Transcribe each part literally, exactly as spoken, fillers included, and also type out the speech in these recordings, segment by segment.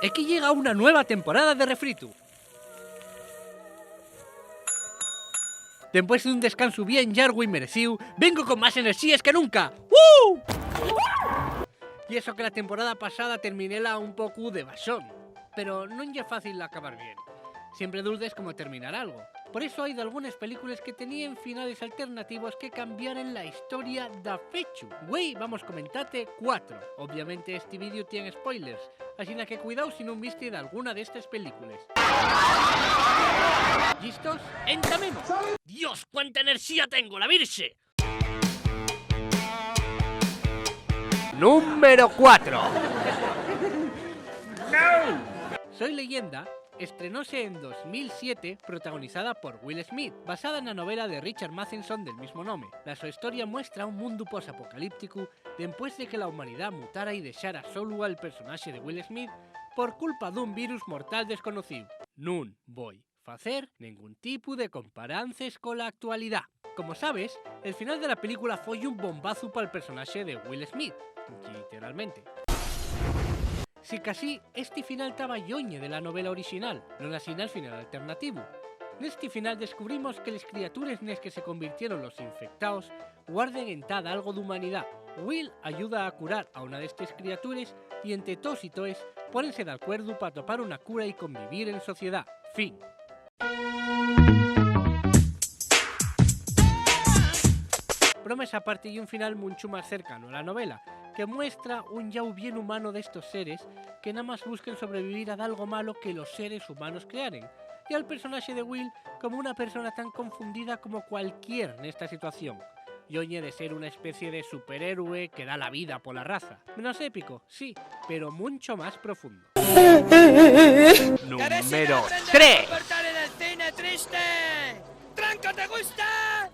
Equí llega una nueva temporada de Refritu. Dempués d'un descansu bien llargu y merecíu, vengo con más enerxíes que nunca. ¡Uh! Y eso que la temporada pasada terminéla un pocu de baxón, pero non ye fácil acabar bien. Siempre dudes cómo terminar algo. Por eso hai dalgunes películes que teníen finales alternativos que cambiaren la historia dafechu. Güei vamos comentate cuatro. Obviamente esti vídeo tien spoilers, asina que cuidao si nun viste dalguna d'estes películes. ¿Llistos? ¡Entamemos! ¡Dios, cuánta enerxía tengo, la virxe! Número cuatro. Soy Leyenda estrenóse en dos mil siete, protagonizada por Will Smith, basada na novela de Richard Matheson del mismo nome. La so historia muestra un mundu post-apocalípticu dempués de que la humanidá mutara y dexara solu al personaxe de Will Smith por culpa d'un virus mortal desconocíu. Nun voi facer nengún tipu de comparances cola actualidá. Como sabes, el final de la película foi un bombazu pal personaxe de Will Smith, lliteralmente. Sicasí, esti final taba lloñe de la novela orixinal, non asina el final alternativu. Nesti final descubrimos que les criatures nes que se convirtieron los infectaos guarden entá dalgo d'humanidá. Will ayuda a curar a una d'estes criatures y ente toos y toes pónense d'alcuerdu p'atopar una cura y convivir en sociedá. Fin. Bromes aparte, ye un final muncho más cercano a la novela, que muestra un llau bien humano d'estos seres que namás busquen sobrevivir a dalgo malo que los seres humanos crearen, y al personaxe de Will como una persona tan confundida como cualquier nesta situación, lloñe de ser una especie de superhéroe que da la vida pola raza. Menos épico, sí, pero muncho más profundo. Número tres. Cortar en el cine, triste. ¿Tranco te gusta?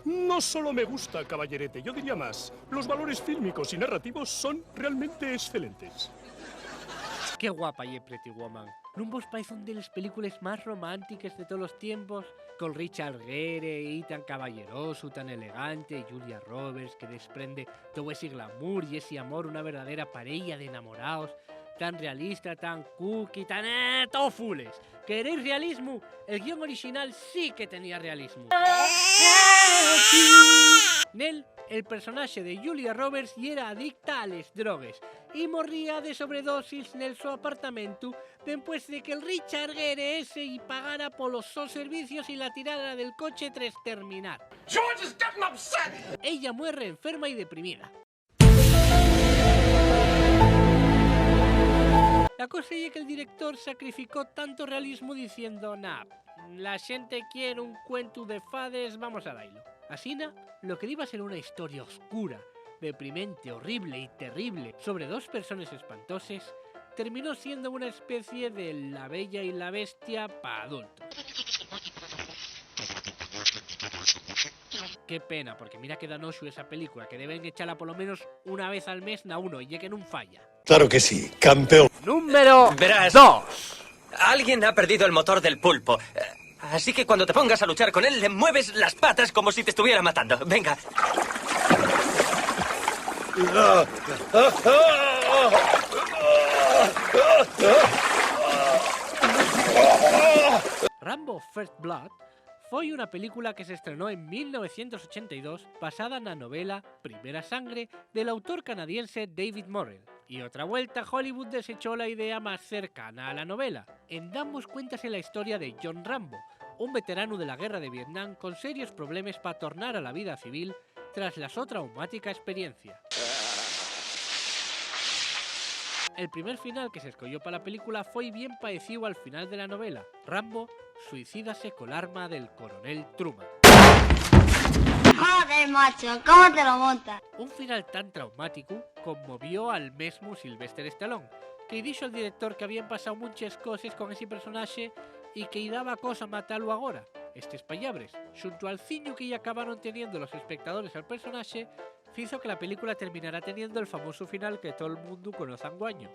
No solo me gusta, caballerete, yo diría más, los valores fílmicos y narrativos son realmente excelentes. Qué guapa ye Pretty Woman. ¿Nun vos paez un de les películes más romántiques de tolos tiempos? Col Richard Gere, ehí tan caballerosu, tan elegante, y Julia Roberts, que desprende tou esi glamour y esi amor, una verdadera pareya d'enamoraos, tan realista, tan cookie, tan, eh, tófules. ¿Queréis realismu? El guión orixinal sí que tenía realismu. Nel, el personaxe de Julia Roberts yera adicta a les drogues y morría de sobredosis nel so apartamentu, dempués de que'l Richard Gere ese-y pagara polos sos servicios y la tirara del coche tres terminar. George is getting upset. Ella muerre enferma y deprimida. La cosa ye que'l director sacrificó tanto realismu diciendo: "Na, la xente quier un cuentu de fades, vamos a dailo". Asina, lo que diba ser una historia oscura, deprimente, horrible y terrible sobre dos persones espantoses, terminó siendo una especie de La Bella y la Bestia pa adultos. Qué pena, porque mira que da noxu esa película, que deben echala polo menos una vez al mes na uno, y ye que nun falla. Claro que sí, campeón. Número... Verás, dos. Alguien ha perdido el motor del pulpo. Eh, así que cuando te pongas a luchar con él, le mueves las patas como si te estuviera matando. Venga. Rambo First Blood foi una película que s'estrenó en mil novecientos ochenta y dos, basada na novela Primera Sangre del autor canadiense David Morrell. Y otra vuelta, Hollywood desechó la idea más cercana a la novela. En dambos cuéntase la historia de John Rambo, un veteranu de la guerra de Vietnam con serios problemes pa tornar a la vida civil tras la so traumática experiencia. El primer final que s'escoyó pa la película foi bien paecíu al final de la novela. Rambo suicídase col arma del coronel Truman. Joder, macho, ¿cómo te lo montas? Un final tan traumáticu conmovió al mesmu Sylvester Stallone, que-y dixo al director que habíen pasao munches coses con esi personaxe y que-y daba cosa matalu agora. Estes pallabres, xunto al ciñu que-y acabaron teniendo los espectadores al personaxe, fizo que la película terminara teniendo el famosu final que tol mundu conoz anguaño.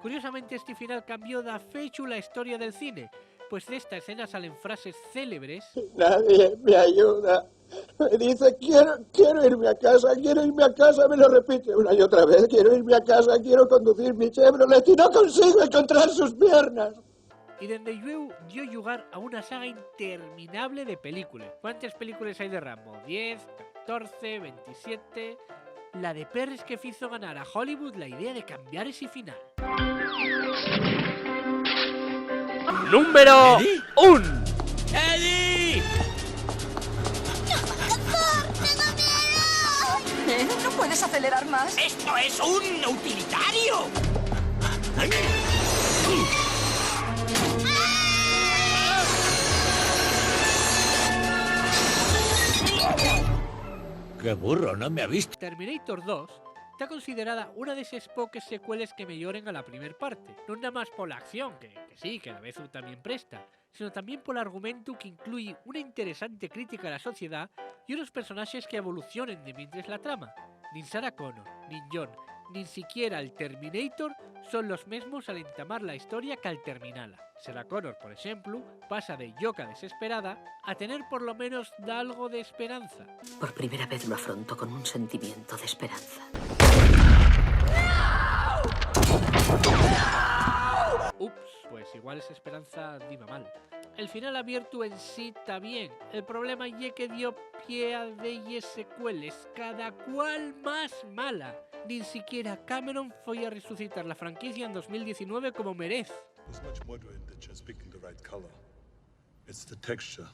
Curiosamente, esti final cambió dafechu la historia del cine, Pues d'esta escena salen frases célebres. Nadie me ayuda. Me dice: "Quiero, quiero irme a casa, quiero irme a casa", me lo repite una y otra vez: "Quiero irme a casa, quiero conducir mi Chevrolet", y no consigo encontrar sus piernas. Y dende llueu dio llugar a una saga interminable de películes. ¿Cuántes películes hai de Rambo? ¿Diez, catorce, veintisiete? La de perres que fizo ganar a Hollywood la idea de cambiar esi final. Número un. ¡Eddie! ¿Eh? ¿No puedes acelerar más? ¡Esto es un utilitario! ¡Qué burro, no me ha visto! Terminator dos ta considerada una de eses poques secueles que meyoren a la primer parte, non namás pola acción, que, que sí, que davezu tamién presta, sino tamién pol argumentu, qu'incluye una interesante crítica a la sociedá y unos personaxes qu'evolucionen demientres la trama. Nin Sarah Connor, nin John, nin siquiera el Terminator son los mesmos al entamar la historia qu'al terminala. Sarah Connor, por exemplu, pasa de lloca desesperada a tener por lo menos dalgo d'esperanza. Por primera vez lo afronto con un sentimiento de esperanza. Ups, pues igual esa esperanza diba mal. El final abiertu en sí ta bien. El problema ye que dio pie a delles secueles, cada cual más mala. Nin siquiera Cameron foi a resucitar la franquicia en dos mil diecinueve como merez. There's much more to it than just picking the right color. It's the texture,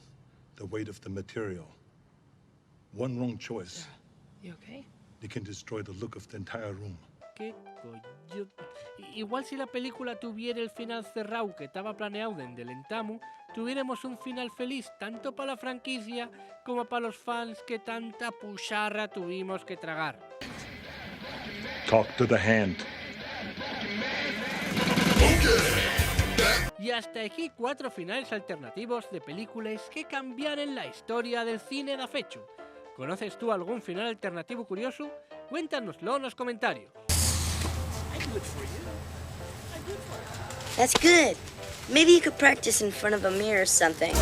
the weight of the material. One wrong choice, you okay? It can destroy the look of the entire room. ¿Qué coño? I-, igual si la película tuviera el final cerráu que taba planeáu dende l'entamu, tuviéremos un final feliz tanto pa la franquicia como pa los fans que tanta puxarra tuvimos que tragar. Talk to the hand. Y hasta equí cuatro finales alternativos de películes que cambiaren la historia del cine dafechu. ¿Conoces tú algún final alternativu curiosu? Cuéntanoslo nos comentarios. That's good. Maybe you could practice in front of a mirror or something.